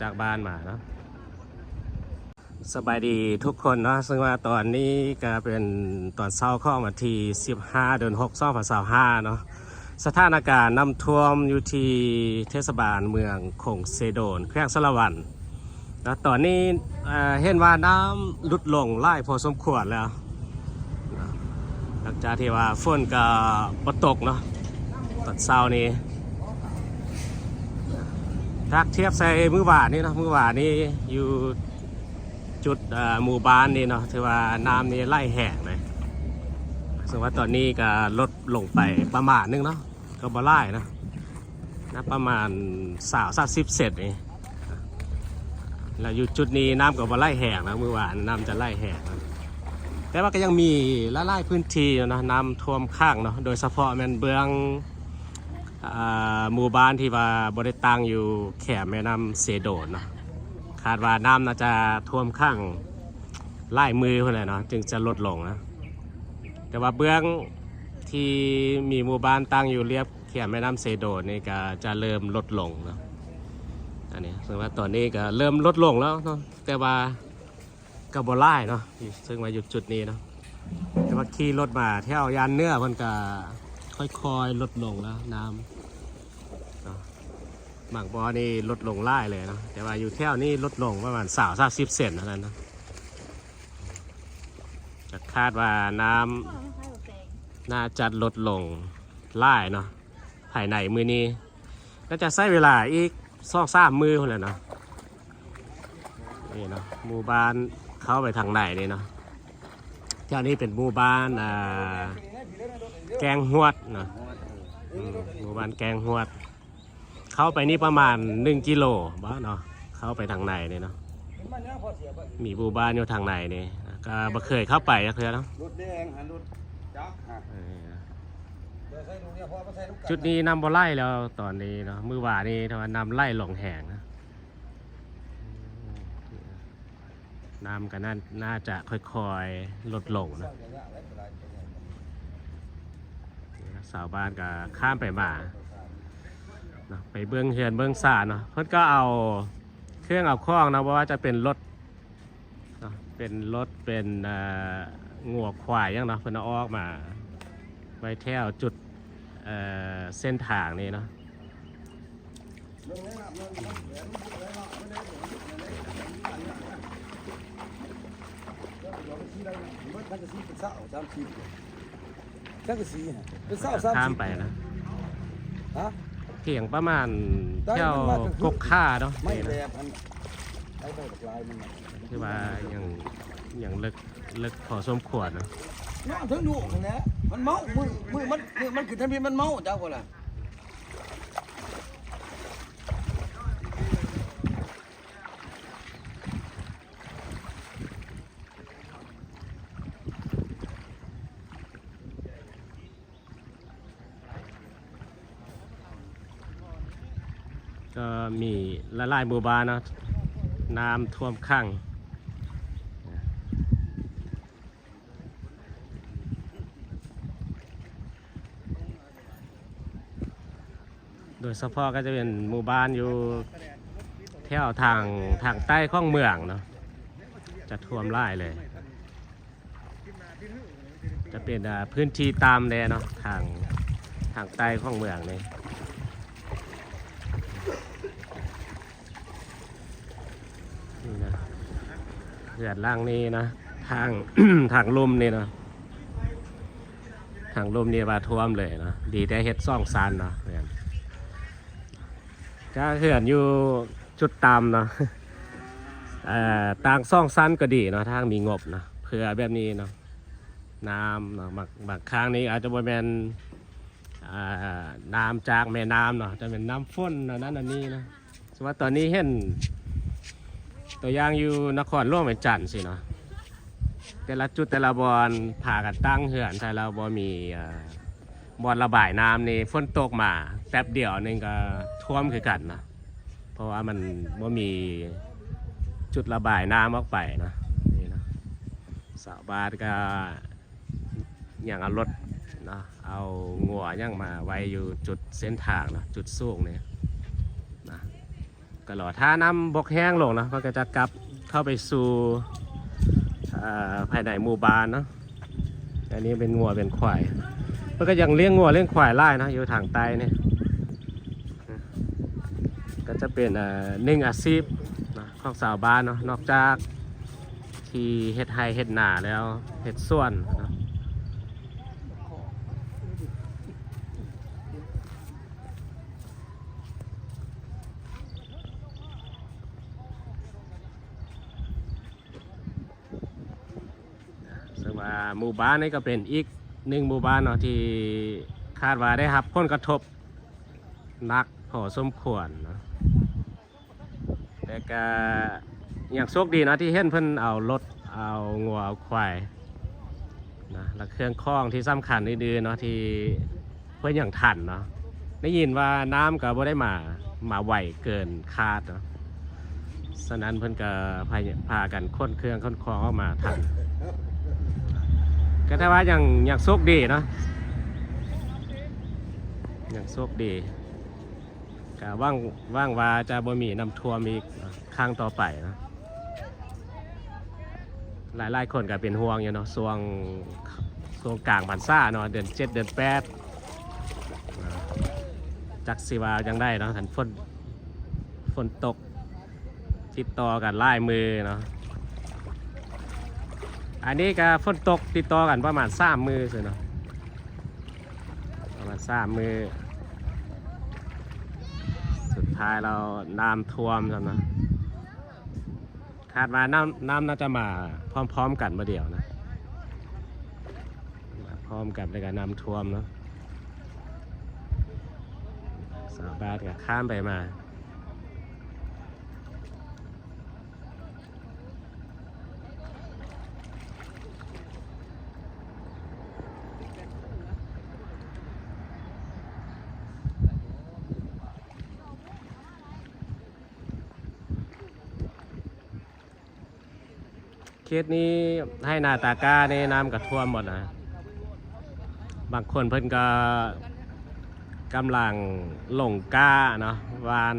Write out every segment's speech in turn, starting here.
ຈາກບ້ານມາເນາະ. ສະບາຍດີທຸກຄົນເນາະ, ເຊິ່ງວ່າຕອນນີ້ກະເປັນຕອນເຊົ້າຂອງວັນທີສິບຫ້າ ເດືອນຫົກ ສອງພັນຊາວຫ້າເນາະ. ສະຖານະການນ້ຳຖ້ວມຢູ່ທີ່ເທດສະບານເມືອງຂົງເຊໂດນ ແຂວງສາລະວັນເນາະ, ຕອນນີ້ ເອີ ເຫັນວ່ານ້ຳຫຼຸດລົງຫຼາຍພໍສົມຄວນແລ້ວ ເນາະ, ຫຼັງຈາກທີ່ວ່າຝົນກໍບໍ່ຕົກເນາະ ຕອນເຊົ້ານີ້. ຖ້າທຽບໃສ່ມື້ວານນີ້ເນາະ, ມື້ວານນີ້ຢູ່ຈຸດ ເອີ ໝູ່ບ້ານນີ້ເນາະ ຖືວ່ານ້ຳນີ້ໄຫຼແຮງເລີຍ, ເຊິ່ງວ່າຕອນນີ້ກໍລົດລົງໄປປະມານໜຶ່ງເນາະ. ກໍບໍ່ຫຼາຍນະ ນະ ປະມານຊາວ ສາມສິບເຊັນນີ້. ແລ້ວຢູ່ຈຸດນີ້ນ້ຳກໍບໍ່ໄຫຼແຮງນະ, ມື້ວານນ້ຳຈະໄຫຼແຮງນະ, ແຕ່ວ່າກໍຍັງມີຫຼາຍໆພື້ນທີ່ຢູ່ນະ ນ້ຳຖ້ວມຂັງເນາະ, ໂດຍສະເພາະແມ່ນເບື້ອງ ອ່າ ໝູ່ບ້ານທີ່ວ່າບໍ່ໄດ້ຕັ້ງຢູ່ແຄມແມ່ນ້ຳເຊໂດນເນາະ. ຄາດວ່ານ້ຳໜ້າຈະຖ້ວມຂັງຫຼາຍມື້ພຸ້ນແຫຼະເນາະ ຈຶ່ງຈະລົດລົງນະ, ແຕ່ວ່າເບື້ອງທີ່ມີໝູ່ບ້ານຕັ້ງຢູ່ລຽບ ແຄມແມ່ນ້ຳເຊໂດນນີ້ກໍຈະເລີ່ມລົດລົງເນາະ. ອັນນີ້ເຊິ່ງວ່າຕອນນີ້ກໍເລີ່ມລົດລົງແລ້ວເນາະ, ແຕ່ວ່າກໍບໍ່ຫຼາຍເນາະ, ເຊິ່ງວ່າຢູ່ຈຸດນີ້ເນາະ, ແຕ່ວ່າຂີ່ລົດມາແຖວຢ້ານເໜືອ ເພິ່ນກໍຄ່ອຍໆລົດລົງແລ້ວນ້ຳເນາະ. ບາງບ່ອນນີ້ລົດລົງຫຼາຍເລີຍເນາະ, ແຕ່ວ່າຢູ່ແຖວນີ້ລົດລົງປະມານຊາວ ສາມສິບເຊັນເທົ່ານັ້ນເນາະ. ກໍຄາດວ່ານ້ຳໜ້າຈະລົດລົງຫຼາຍເນາະ ພາຍໃນມື້ນີ້, ໜ້າຈະໃຊ້ເວລາອີກສອງສາມມື້ພຸ້ນແຫຼະເນາະ. ນີ້ເນາະ ໝູ່ບ້ານເຂົ້າໄປທາງໃນນີ້ເນາະ, ແຖວນີ້ເປັນໝູ່ບ້ານ ອ່າ ແກ້ງຫວດເນາະ, ອືມ ໝູ່ບ້ານແກ້ງຫວດ. ເຂົ້າໄປນີ້ປະມານໜຶ່ງກິໂລບໍເນາະ, ເຂົ້າໄປທາງໃນນີ້ເນາະ, ມີໝູ່ບ້ານຢູ່ທາງໃນນີ້ ກໍບໍ່ເຄີຍເຂົ້າໄປຈັກເທື່ອເນາະ. ລົດແດງຫັ້ນ ລົດຈັກຫັ້ນ ເອີ ຈຸດນີ້ນ້ຳບໍ່ໄຫຼແລ້ວຕອນນີ້ເນາະ, ມື້ວານນີ້ຖືວ່ານ້ຳໄຫຼລົງແຮງນະ. ນ້ຳກໍໜ້າ ໜ້າຈະຄ່ອຍໆລົດລົງເນາະ. ຊາວບ້ານກໍຂ້າມໄປມາເນາະ ໄປເບິ່ງເຮືອນເບິ່ງຊານເນາະ, ເພິ່ນກໍເອົາເຄື່ອງເອົາຂອງເນາະ, ບໍ່ວ່າຈະເປັນລົດເນາະ ເປັນລົດ ເປັນ ເອີ ງົວຄວາຍຫຍັງເນາະ, ເພິ່ນເອົາອອກມາໄວ້ແຖວຈຸດ ເອີ ເສັ້ນທາງນີ້ເນາະ. ສັງກະສີເປັນຊາວ ສາມສິບ ສັງກະສີນະ ເປັນຊາວ ສາມສິບ ຂ້າມໄປນະ ຮະ ຖຽງປະມານແຖວກົກຂາເນາະ ໄມ້ແຫຼບຫັ້ນ ໄປໄປບັກຫຼາຍມັນນະ ຖືວ່າຍັງ ຍັງເລິກ ເລິກພໍສົມຄວນເນາະ ເນາະ ເທິງດູກຫັ້ນແຫຼະ ມັນເມົາ ມື້ ມື້ມັນ ມື້ມັນຂຶ້ນທຳອິດມັນເມົາ ຈັກບໍ່ລະ? ກໍມີຫຼາຍໆໝູ່ບ້ານເນາະ ນ້ຳຖ້ວມຂັງ. ໂດຍສະເພາະກໍຈະເປັນໝູ່ບ້ານຢູ່ແຖວທາງ ທາງໃຕ້ຂອງເມືອງເນາະ ຈະຖ້ວມຫຼາຍເລີຍ ຈະເປັນ ອ່າ ພື້ນທີ່ຕ່ຳແດ່ເນາະ ທາງ ທາງໃຕ້ຂອງເມືອງນີ້. ນີ້ນະ ເຮືອນຫຼັງນີ້ນະ ທາງ ທາງລຸ່ມນີ້ນະ ທາງລຸ່ມນີ້ວ່າຖ້ວມເລີຍນະ ດີແຕ່ເຮັດສອງຊັ້ນເນາະ ແມ່ນ ກະເຮືອນຢູ່ຈຸດຕ່ຳເນາະ ເອີ ຕັ້ງສອງຊັ້ນກໍດີເນາະ ທາງມີງົບເນາະ ເພື່ອແບບນີ້ເນາະ ນ້ຳເນາະ ບາງ ບາງຄັ້ງນີ້ອາດຈະບໍ່ແມ່ນ ອ່າ ນ້ຳຈາກແມ່ນ້ຳເນາະ ຈະແມ່ນນ້ຳຝົນ ແນວນັ້ນແນວນີ້ເນາະ. ສົມມຸດວ່າຕອນນີ້ເຫັນຕົວຢ່າງຢູ່ນະຄອນຫຼວງວຽງຈັນຊີ້ເນາະ ແຕ່ລະຈຸດແຕ່ລະບ່ອນພາກັນຕັ້ງເຮືອນ ຖ້າລາວບໍ່ມີ ເອີ ບ່ອນລະບາຍນ້ຳນີ້ ຝົນຕົກມາແປັບດຽວໜຶ່ງກໍຖ້ວມຄືກັນເນາະ ເພາະວ່າມັນບໍ່ມີຈຸດລະບາຍນ້ຳອອກໄປເນາະ ນີ້ເນາະ ຊາວບ້ານກໍ ຫຍັງ ເອົາລົດເນາະ ເອົາງົວຫຍັງມາໄວ້ຢູ່ຈຸດເສັ້ນທາງເນາະ ຈຸດສູງນີ້ນະ ຕະຫຼອດ. ຖ້ານ້ຳບົກແຫ້ງລົງເນາະ ເພິ່ນກໍຈະກັບເຂົ້າໄປສູ່ ເອີ ພາຍໃນໝູ່ບ້ານເນາະ. ອັນນີ້ເປັນງົວເປັນຄວາຍ ເພິ່ນກໍຍັງລ້ຽງງົວລ້ຽງຄວາຍຫຼາຍເນາະ ຢູ່ທາງໃຕ້ນີ້. ກໍຈະເປັນ ເອີ ໜຶ່ງອາຊີບເນາະ ຂອງຊາວບ້ານເນາະ ນອກຈາກທີ່ເຮັດໄຮ່ເຮັດນາແລ້ວ ເຮັດສວນເນາະ. ເຊິ່ງວ່າໝູ່ບ້ານນີ້ກໍເປັນອີກໜຶ່ງໝູ່ບ້ານເນາະ ທີ່ຄາດວ່າໄດ້ຮັບຜົນກະທົບໜັກພໍສົມຄວນເນາະ. ແຕ່ກະຍັງໂຊກດີເນາະ ທີ່ເຫັນເພິ່ນເອົາລົດ ເອົາງົວເອົາຄວາຍນະ ແລະ ເຄື່ອງຂອງທີ່ສຳຄັນອື່ນໆເນາະ ທີ່ເພິ່ນຍັງທັນເນາະ. ໄດ້ຍິນວ່ານ້ຳກໍບໍ່ໄດ້ມາ ມາໄວເກີນຄາດເນາະ. ສະນັ້ນເພິ່ນກໍພາ ພາກັນຂົນເຄື່ອງຂົນຂອງອອກມາທັນ ກໍຖືວ່າຍັງ ຍັງໂຊກດີເນາະ ຍັງໂຊກດີ. ກະຫວັງ ຫວັງວ່າຈະບໍ່ມີນ້ຳຖ້ວມອີກ ເນາະ ຄັ້ງຕໍ່ໄປເນາະ. ຫຼາຍໆຄົນກໍເປັນຫ່ວງຢູ່ເນາະ ຊ່ວງ ຊ່ວງກາງພັນສາເນາະ ເດືອນເຈັດ ເດືອນແປດ ເນາະ ຈັກຊິວ່າຈັ່ງໃດເນາະ ຄັນຝົນ ຝົນຕົກຕິດຕໍ່ກັນຫຼາຍມື້ເນາະ. ອັນນີ້ກໍຝົນຕົກຕິດຕໍ່ກັນປະມານສາມມື້ຊີ້ເນາະ ປະມານສາມມື້ ສຸດທ້າຍແລ້ວນ້ຳຖ້ວມຊ້ຳເນາະ. ຄາດວ່ານ້ຳ ນ້ຳໜ້າຈະມາພ້ອມໆກັນບາດດຽວນະ ມາພ້ອມກັນ ແລ້ວກໍນ້ຳຖ້ວມເນາະ ຊາວບ້ານກໍຂ້າມໄປມາ. ເຂດນີ້ໄຮ່ນາຕາກ້ານີ້ນ້ຳກໍຖ້ວມໝົດນະ. ບາງຄົນເພິ່ນກໍກຳລັງລົງກ້າເນາະ ຫວ່ານ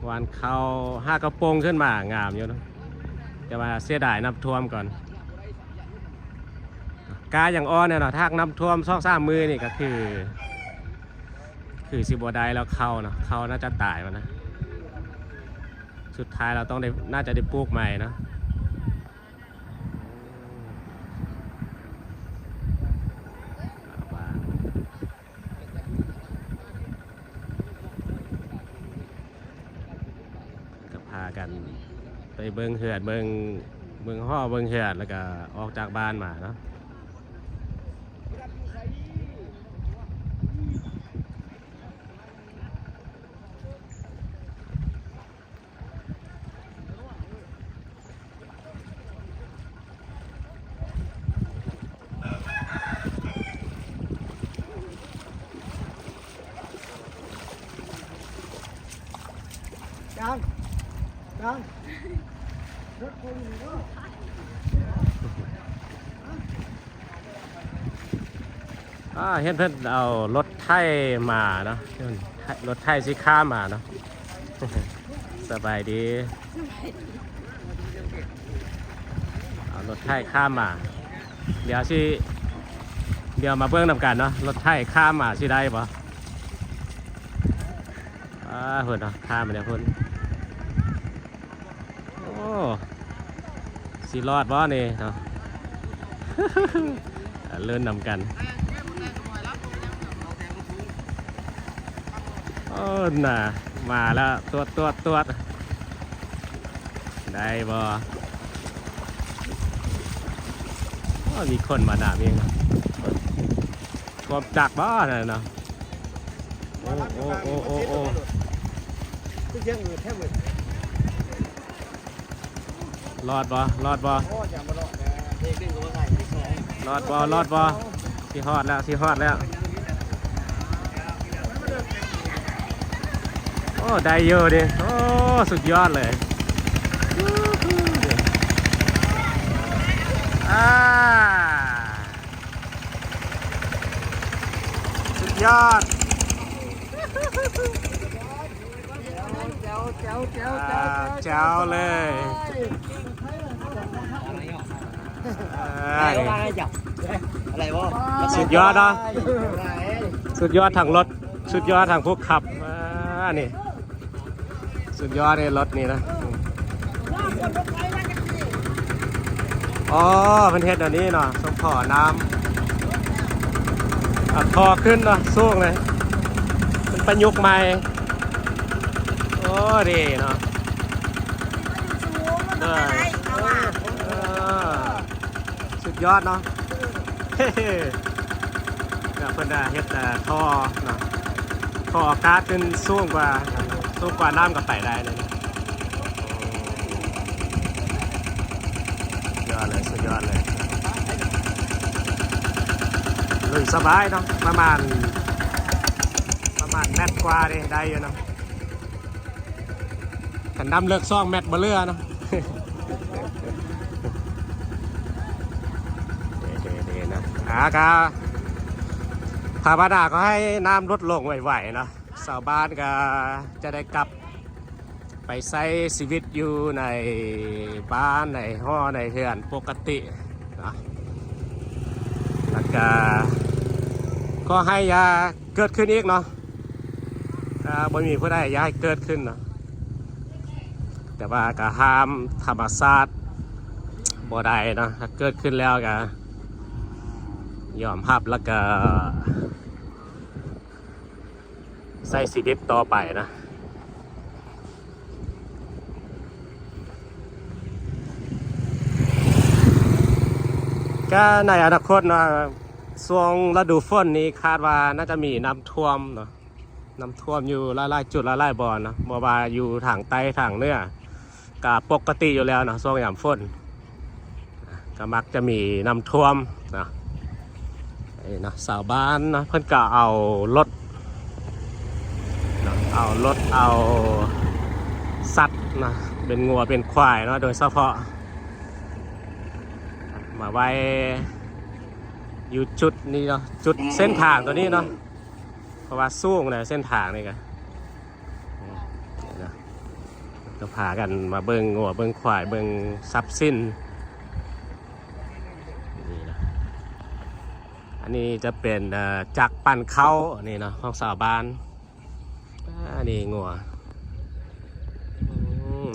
ຫວ່ານເຂົ້າ ຮາກກະປົງຂຶ້ນມາງາມຢູ່ເນາະ ແຕ່ວ່າເສຍດາຍນ້ຳຖ້ວມກ່ອນ. ກ້າຍັງອ່ອນແນ່ເນາະ ຖ້ານ້ຳຖ້ວມສອງສາມມື້ນີ້ກໍຄື ຄືຊິບໍ່ໄດ້ແລ້ວເຂົ້າເນາະ ເຂົ້າໜ້າຈະຕາຍມັນນະ. ສຸດທ້າຍເຮົາຕ້ອງໄດ້ ໜ້າຈະໄດ້ປູກໃໝ່ເນາະ. ກໍພາກັນໄປເບິ່ງເຮືອນ ເບິ່ງ ເບິ່ງຫໍ ເບິ່ງເຮືອນ ແລ້ວກໍອອກຈາກບ້ານມາເນາະ. ຈານ ຈານ ລົດໂຄວິດນີ້ເນາະ. ອ່າ ເຫັນເພິ່ນເອົາລົດໄຖມາເນາະ ລົດໄຖຊິຂ້າມມາເນາະ. ສະບາຍດີ ເອົາລົດໄຖຂ້າມມາ ດຽວຊິ ດຽວມາເບິ່ງນຳກັນເນາະ ລົດໄຖຂ້າມມາຊິໄດ້ບໍ່. ອ່າ ພຸ້ນເນາະ ຂ້າມໄປແລ້ວພຸ້ນ. ໂອ້ ຊິລອດບໍ່ນີ້ເນາະ ລຸ້ນນຳກັນ. ໂອ້ ໜ້າ ມາແລ້ວ ຕວດ ຕວດ ຕວດ ໄດ້ບໍ່? ໂອ້ ມີຄົນມານຳອີກ ກວມຈັກບໍ່ນັ້ນເນາະ. ໂອ້ ໂອ້ ໂອ້ ໂອ້ ໂອ້ ລອດບໍ່? ລອດບໍ່? ລອດບໍ່? ລອດບໍ່? ຊິຮອດແລ້ວ ຊິຮອດແລ້ວ. ໂອ້ ໄດ້ຢູ່ເດ. ໂອ້ ສຸດຍອດເລີຍ. ອ່າ ສຸດຍອດ. ແຈ ແຈວເລີຍ ອ່າ ສຸດຍອດເນາະ ສຸດຍອດທັງລົດ ສຸດຍອດທັງຜູ້ຂັບ ອ່າ ນີ້ ສຸດຍອດເດ້ລົດນີ້ນະ. ອໍ ເພິ່ນເຮັດອັນນີ້ເນາະ ສົ່ງທໍ່ນ້ຳ ເອົາທໍ່ຂຶ້ນເນາະ ສູງເລີຍ ເພິ່ນປະຍຸກໃໝ່. ໂອ້ ດີເນາະ ເອີ ສຸດຍອດເນາະ ເພິ່ນເຮັດທໍ່ເນາະ ທໍ່ອາກາດຂຶ້ນສູງກວ່າ ສູງກວ່ານ້ຳກໍໄປໄດ້ເລີຍ. ສຸດຍອດເລີຍ ສຸດຍອດເລີຍ ລຸຍສະບາຍເນາະ ປະມານ ປະມານແມັດກວ່າເດ້ ໄດ້ຢູ່ເນາະ. ຄັນນ້ຳເລິກສອງແມັດບໍ່ເຫຼືອເນາະ ເດໆໆ ນະ ອ່າ ກະພາວະນາຂໍໃຫ້ນ້ຳຫຼຸດລົງໄວໆເນາະ ຊາວບ້ານກະຈະໄດ້ກັບໄປໃຊ້ຊີວິດຢູ່ໃນບ້ານ ໃນຫໍ ໃນເຮືອນປົກກະຕິເນາະ ແລ້ວກະຂໍໃຫ້ຢ່າເກີດຂຶ້ນອີກເນາະ. ອ່າ ບໍ່ມີຜູ້ໃດຢາກໃຫ້ເກີດຂຶ້ນເນາະ ແຕ່ວ່າກໍຫ້າມທຳມະຊາດບໍ່ໄດ້ເນາະ ຖ້າເກີດຂຶ້ນແລ້ວກໍຍອມຮັບ ແລ້ວກໍໃຊ້ຊີວິດຕໍ່ໄປນະ. ກໍໃນອະນາຄົດເນາະ ຊ່ວງລະດູຝົນນີ້ຄາດວ່າໜ້າຈະມີນ້ຳຖ້ວມເນາະ ນ້ຳຖ້ວມຢູ່ຫຼາຍໆຈຸດຫຼາຍໆບ່ອນເນາະ ບໍ່ວ່າຢູ່ທາງໃຕ້ທາງເໜືອ ກະປົກກະຕິຢູ່ແລ້ວເນາະ ຊ່ວງຍາມຝົນ ກະມັກຈະມີນ້ຳຖ້ວມເນາະ. ນີ້ເນາະ ຊາວບ້ານເນາະ ເພິ່ນກະເອົາລົດເນາະ ເອົາລົດ ເອົາສັດເນາະ ເປັນງົວເປັນຄວາຍເນາະ ໂດຍສະເພາະ ມາໄວ້ຢູ່ຈຸດນີ້ເນາະ ຈຸດເສັ້ນທາງຕົວນີ້ເນາະ ເພາະວ່າສູງນະ ເສັ້ນທາງນີ້ກະ ນີ້ນະ ກໍພາກັນມາເບິ່ງງົວເບິ່ງຄວາຍ ເບິ່ງຊັບສິນ ນີ້ນະ. ອັນນີ້ຈະເປັນ ເອີ ຈັກປັ່ນເຂົ້າ ອັນນີ້ເນາະ ຂອງຊາວບ້ານ. ອ່າ ນີ້ງົວ ອືມ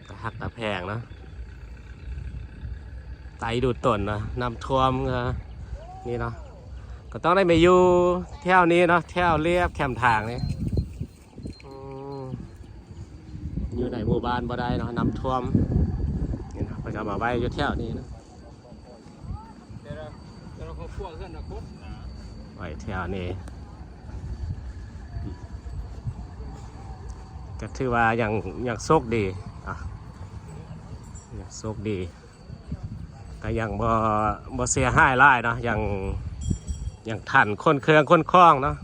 ຕາຮັກຕາແພງເນາະ ໄຕດູດຕົນເນາະ ນ້ຳຖ້ວມ ເອີ ນີ້ເນາະ ກໍຕ້ອງໄດ້ມາຢູ່ແຖວນີ້ເນາະ ແຖວລຽບແຄມທາງນີ້ ອືມ ຢູ່ໃນໝູ່ບ້ານບໍ່ໄດ້ເນາະ ນ້ຳຖ້ວມ ນີ້ເນາະ ເພິ່ນກໍເອົາມາໄວ້ຢູ່ແຖວນີ້ເນາະ. ໄວ້ແຖວນີ້ ກໍຖືວ່າຍັງ ຍັງໂຊກດີ ອ່ະ ຍັງໂຊກດີ ກໍຍັງບໍ່ ບໍ່ເສຍຫາຍຫຼາຍເນາະ ຍັງ ຍັງທັນຂົນເຄື່ອງຂົນຂອງເນາະ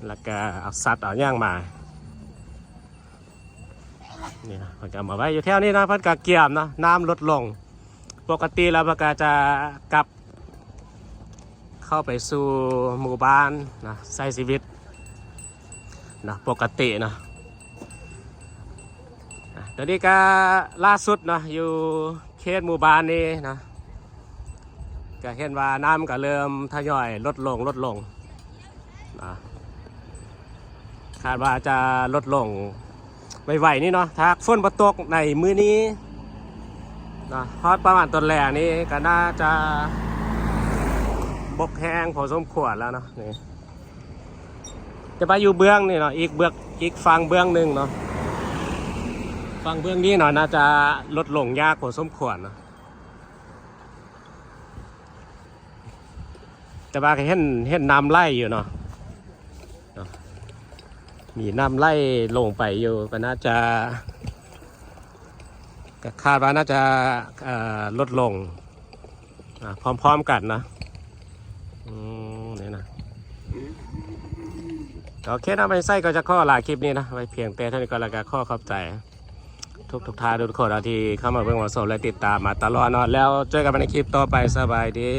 ແລ້ວກໍເອົາສັດເອົາຫຍັງມາ. ນີ້ນະ ເພິ່ນກໍເອົາມາໄວ້ຢູ່ແຖວນີ້ນະ ເພິ່ນກໍກຽມເນາະ ນ້ຳລົດລົງ ປົກກະຕິແລ້ວເພິ່ນກໍຈະກັບເຂົ້າໄປສູ່ໝູ່ບ້ານນະ ໃຊ້ຊີວິດນະ ປົກກະຕິນະ. ອ່າ ຕອນນີ້ກໍລ່າສຸດເນາະ ຢູ່ເຂດໝູ່ບ້ານນີ້ນະ ກໍເຫັນວ່ານ້ຳກໍເລີ່ມທະຍອຍລົດລົງ ລົດລົງ ອ່າ ຄາດວ່າຈະລົດລົງໄວໆນີ້ເນາະ ຖ້າຫາກຝົນບໍ່ຕົກໃນມື້ນີ້ເນາະ ຮອດປະມານຕອນແລງນີ້ກໍໜ້າຈະບົກແຫ້ງພໍສົມຄວນແລ້ວເນາະ. ນີ້ຈະໄປຢູ່ເບື້ອງນີ້ເນາະ ອີກເບື້ອງ ອີກຝັ່ງເບື້ອງໜຶ່ງເນາະ ຝັ່ງເບື້ອງນີ້ເນາະ ໜ້າຈະລົດລົງຍາກພໍສົມຄວນເນາະ. ແຕ່ວ່າກໍເຫັນ ເຫັນນ້ຳໄຫຼຢູ່ເນາະ ເນາະ ມີນ້ຳໄຫຼລົງໄປຢູ່ ກໍໜ້າຈະ ກໍຄາດວ່າໜ້າຈະ ເອີ ລົດລົງ ອ່າ ພ້ອມໆກັນເນາະ. ອືມ ນີ້ນະ ໂອເຄເນາະ ໄປໃສກໍຈະຂໍລາຄລິບນີ້ນະ ໄວ້ພຽງແຕ່ເທົ່ານີ້ກ່ອນ ແລ້ວກໍຂໍຂອບໃຈ ທຸກໆທ່ານທຸກໆຄົນເນາະ ທີ່ເຂົ້າມາເບິ່ງມາຊົມ ແລະ ຕິດຕາມມາຕະຫຼອດເນາະ. ແລ້ວເຈີກັນໃໝ່ໃນຄລິບຕໍ່ໄປ. ສະບາຍດີ.